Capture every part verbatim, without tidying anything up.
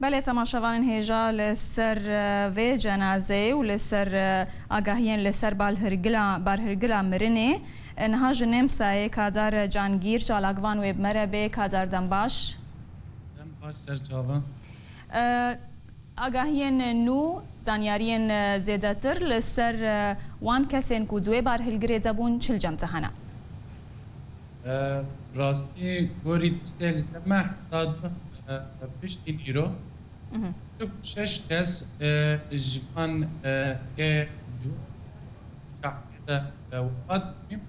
Belê, temaşevanên hêja, li ser, e, vê cenazeyê û li ser, e, agahiyên li ser balhirgila, balhirgila mirinê, e, niha ji Nemsayê Kadar Cangîr, çalakvan wê bi me re bê. Kadar, dem baş. Dem baş, ser çava. E, agahiyên nû, zanyariyên, e, zêdetir li ser, e, wan kesên ku di wê balhirgirê de bûn, çi li cem te hene? E, rastî gorî tiştê li me heta du, e, piştî nîro, Mhm. sih û şeş kes, e, ji van, e, ê du şahidê de, e, wefat bûn.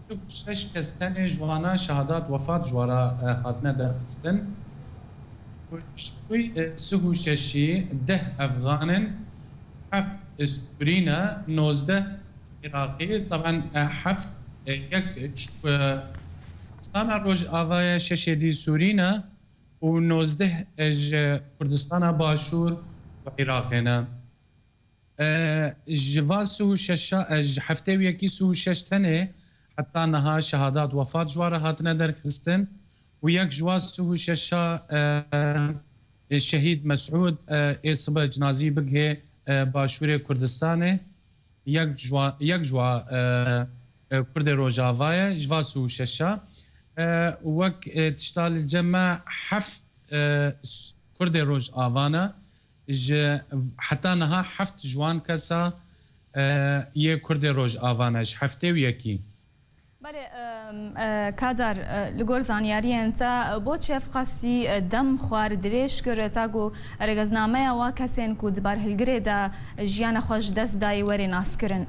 Sih û şeş kes tenê ji wana şehadat wefat ji wara, e, hatine derxistin. Ji wî, e, sih û şeşî deh Efxan in, heft Sûrî ne, nozdeh Iraqî, taban, e, heft, e, yek ji, e, Kurdistana Rojava ye, şeşê dî Sûrî ne û nozdeh, e, ji Kurdistana Başûr û Iraqê ne. E, ji va sih û şeşa, e, ji heftê û yekî sih û şeş tenê heta niha şehadat wefat ji wa re hatine derxistin û yek ji wa sih û şeşa, e, e, şehîd Mesûd, e, ê sibe cinazî bigihê, e, Başûrê Kurdistanê. Yek ji wa, yek ji wa, e, e, Kurdê Rojava ye, ji va sih û şeşa. E, wek, e, tişta li cem me heft, e, s-, Kurdê Rojava ne. Ji, heta niha heft ji wan kesa, e, yê Kurdê Rojava ne, ji heftê û yekî. Belê, em, e, Kadar, e, li gor zanyariyên te, e, bo çi ev qasî, e, dem xwar dirêj kir, ta ku rêgeznameya wa kesên ku di barhilgirê de jiyana xwe ji dest dayî were naskirin?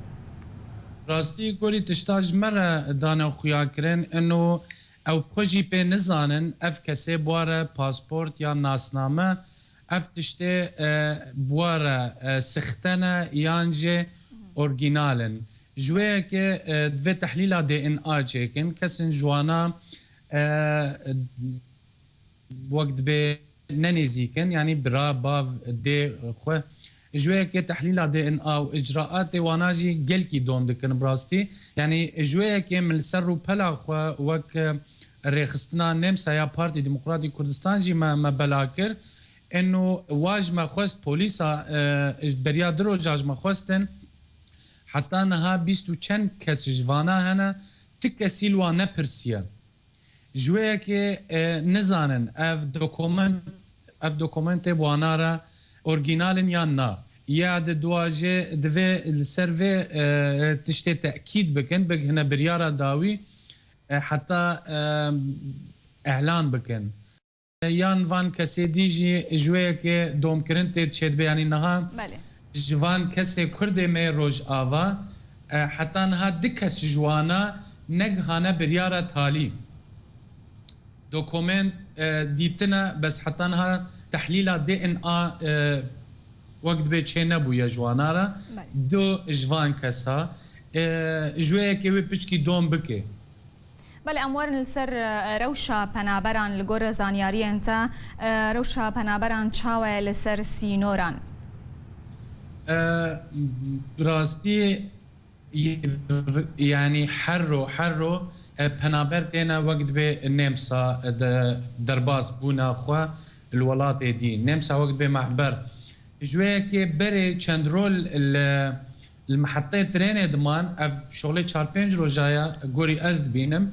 Rastî gorî tişta ji me re dane xuyakirin, ino ew xwe jî pê nizanin, ev kesê bi wa re pasport yan nasname, ev tiştê, e, bi wa re, e, sixte ne yan jî orgînal in. Ji wê yekê, e, divê tehlîla D N A çêkin. Kesên ji wana, e, wek dibê ne nêzîk in, yanî bira, bav, dê xwe. Ji wê yekê tehlîla D N A û icraatê wana jî gelkî dom dikin bi rastî. Yanî ji wê yekê min li ser rûpela xwe wek, e, rêxistina Nemsa ya Partî Demokratî Kurdistan jî me, me bela kir. Eno wa ji me xwest polîsa, e, beriya du roja ji me xwestin. Heta niha bîst û çend kes ji vana hene, ti kesî li wan nepirsiye. Ji wê yekê, e, nizanin ev dokument, ev dokumentê bi wana re orgînal in yan na. Ya di dua jê divê li ser vê, e, tiştê tekîd bikin, bigihine biryara dawî, e, heta, e, îlan bikin. Yan van kesê dî jî ji wê yekê domkirin tê çêdibe, yanî niha Belê. ji van kesê Kurdê me yê Rojava, e, heta niha du kes ji wana negihane biryara talî. Dokument, e, dîtine, bes heta niha tehlîla D N A, e, wek dibê çê nebûye ji wana re. Belê. Du ji van kesa, e, ji wê yekê wê piçkî dom bike. Belê, em werin li ser, e, rewşa penaberan. Li gor zanyariyên te, e, rewşa penaberan çawa ye li ser sînoran? E, bi rastî, yanî her ro, her ro, e, penaber têne wek dibê Nemsa, e, de, derbas bûna xwe li welatê dî. Nemsa wek dibê mehber. Ji wê yekê berê çend rol li, li mihetê trênê diman, ev şolê çar pênc roja ye, gorî ez dibînim.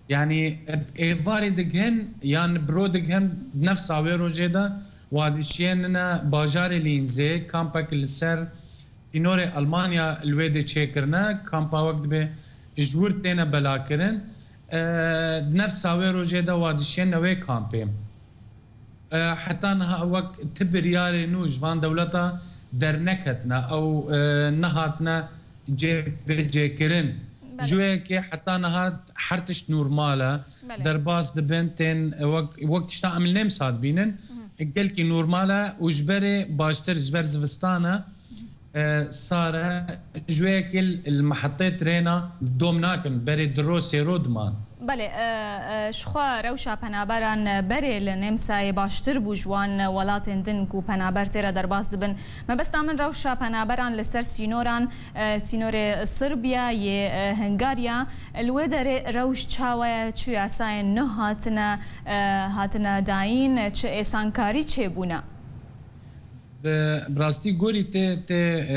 Yanî êvarê digihin yan biro digihin, nefsa wê rojê de wa dişiyênine bajarê Lînzê, kampek li ser sînorê Almanya li wê dê çêkirine, kampa wek dibê ji wir têne belakirin. E, di nefsa wê rojê de wa dişiyênine wê kampê. E, heta niha wek ti biryarê nû ji van dewleta derneketine, ew, e, nehatine cêbecêkirin. Belê. Ji wê yekê heta niha her tişt normal e. Belê. Derbas dibin, tên, e, wek, wek tişta em li Nemsa dibînin. Gelkî normal e û ji berê baştir, ji ber zivistan e. E, sar e, ji wê yekê li, li mihetê trêna dom nakin, berê di ro sê ro diman. Belê, e, e, jixwe rewşa penaberan berê li Nemsayê baştir bû ji wan welatên din ku penaber tê re derbas dibin. Mebesta min rewşa penaberan li ser sînoran, e, sînorê Sirbiya yê, e, Hungarya, li wê derê rewş çawa ye, çi yasayên nû hatine, e, hatine dayîn, çi êsankarî çêbûne? bi rastî gorî tê, tê, e,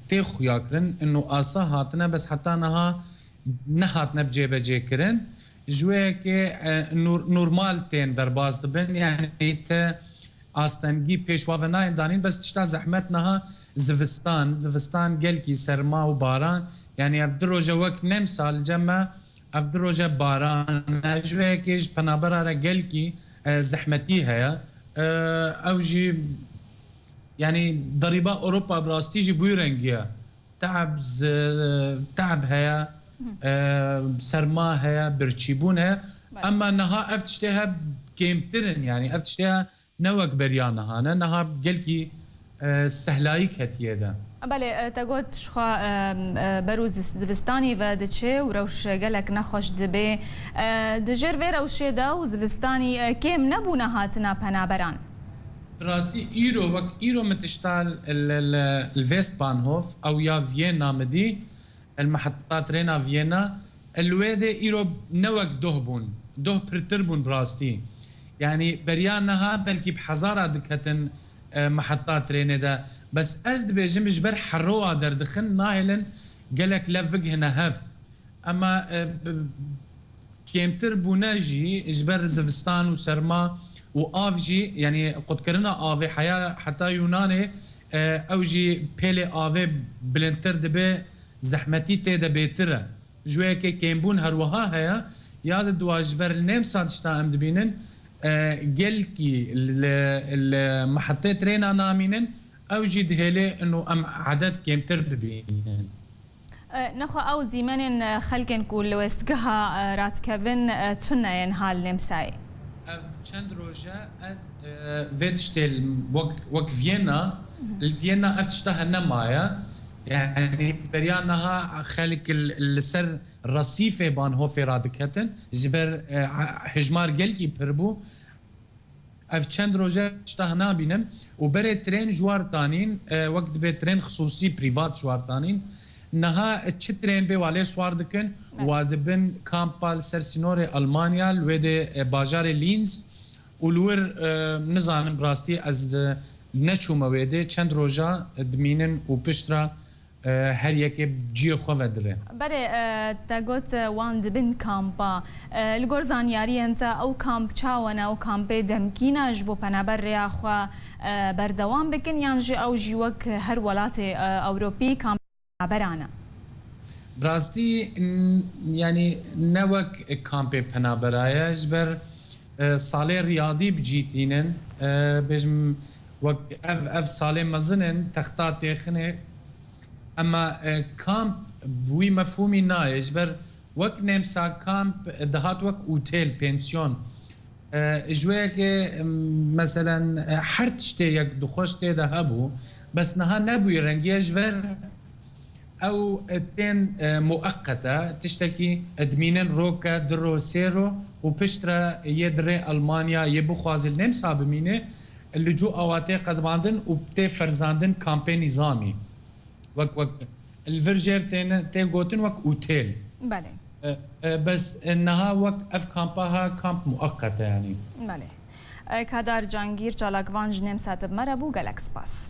tê xuya kirin, ino asa hatine, bes heta niha nehatine bi cêbecê kirin. Ji wê yekê, e, nor-, normal tên derbas dibin, yanî te astengî pêşwa ve nayên danîn, bes tişta zehmet niha zivistan, zivistan gelkî serma û baran, yanî ev du roje wek nemsal cem me, ev du roje baran e, ji wê yekê ji penabera re gelkî, e, zehmetî heye. E, ew jî, yanî derîba Ewropa bi rastî jî bûyî rengî ye. Te'b, zi-, te'b heye, e, serma heye, birçîbûn heye. Belê. Ema niha ev tiştê he kêmtir in, yanî ev tiştê he ne wek beriya niha ne, niha gelkî, e, sehlayî ketiye de. Belê, e, te got jixwe, e, e, ber û zis-, zivistanî ve diçe û rewş gelek nexweş dibe. E, di jêr vê rewşê de û zivistanî, e, kêm nebûne hatina penaberan. Bi rastî îro, wek îro min tişta li, li, li Westbahnhof ew ya Viyena min dî, li meheta trêna Viyena, li wê dê îro ne wek doh bûn, doh pirtir bûn bi rastî. Yanî beriya niha belkî bi hezara diketin, e, meheta trênê de. Bes ez dibêjim ji ber heroa derdixin nahêlin gelek lev bigihine hev. Ema, e, b-, kêmtir bûne jî ji ber zivistan û serma û av jî, yanî qutkirina avê heya heta Yûnanê, e, ew jî pêlê avê bilindtir dibe, zehmetî tê de bêtir e. Ji wê yekê kêmbûn her wiha heye, ya di dua ji ber nemsa tişta em dibînin, e, gelkî li, li mehetê trêna namînin, ew jî dihêlê ino em edet kêmtir bibînin. E, nexwe ew dîmenên, e, xelkên ku li wêstgeha, e, radikevin, e, tune yên ha li Nemsayê? Ev çend roje ez, e, vê tiştê li, wek, wek Viyena, li Viyena ev tişta he nemaye. Yanî beriya niha xelk li, li ser resîfê Bahnhofê radiketin, ji ber, e, hejmar gelkî pir bû. Ev çend roje tişta nabînim û berê trên ji war tanîn, e, wek dibe trên xisûsî, prîvat ji war tanîn. Niha çi trên bê wa lê siwar dikin, wa dibin kampa li ser sînorê Almanya, li wê dê, e, bajarê Linz û li wir, e, nizanim bi rastî ez, e, neçûme wê dê, çend roja, e, dimînin û piştre e, her yekê ciyê xwe ve dire. Berê, e, te got, e, wan dibin kampa. E, li gor zanyariyên te, ew kamp çawa ne? Ew kampê demkî ne ji bo penaber rêya xwe, e, berdewam bikin, yan jî ew jî wek her welatê, e, Ewropî kamp penaberan e? Bi rastî, n-, yanî ne wek kampê penabera ye, ji ber e, salê riyadî bi cî tînin. E, bêjim, wek ev, ev salê mezin in, texta têxinê. Ema, e, kamp bi wî mefhûmî nayê. Ji ber wek nemsa kamp, e, dihat wek otêl, pansiyon. E, ji wê yekê, em, meselen, e, her tiştê yek dixweş tê de hebû. Bes niha nebûyî rengiye ji ber ew, e, tên, e, mueqet e, tiştekî, e, dimînin roke, du ro, sê ro û piştre yê di rê Almanya, yê bixwaze li Nemsa bimîne, li cû awa tê qedbandin û tê ferzandin kampê nîzamî. Wek, wek, li vir jêr têne, tê gotin wek otêl. Belê. E, e, bes, e, niha wek ev kampa ha, kamp mueqet e, yanî. Belê. E, Kadar Cangîr, çalakvan ji Nemsa te bi me re bû, gelek spas.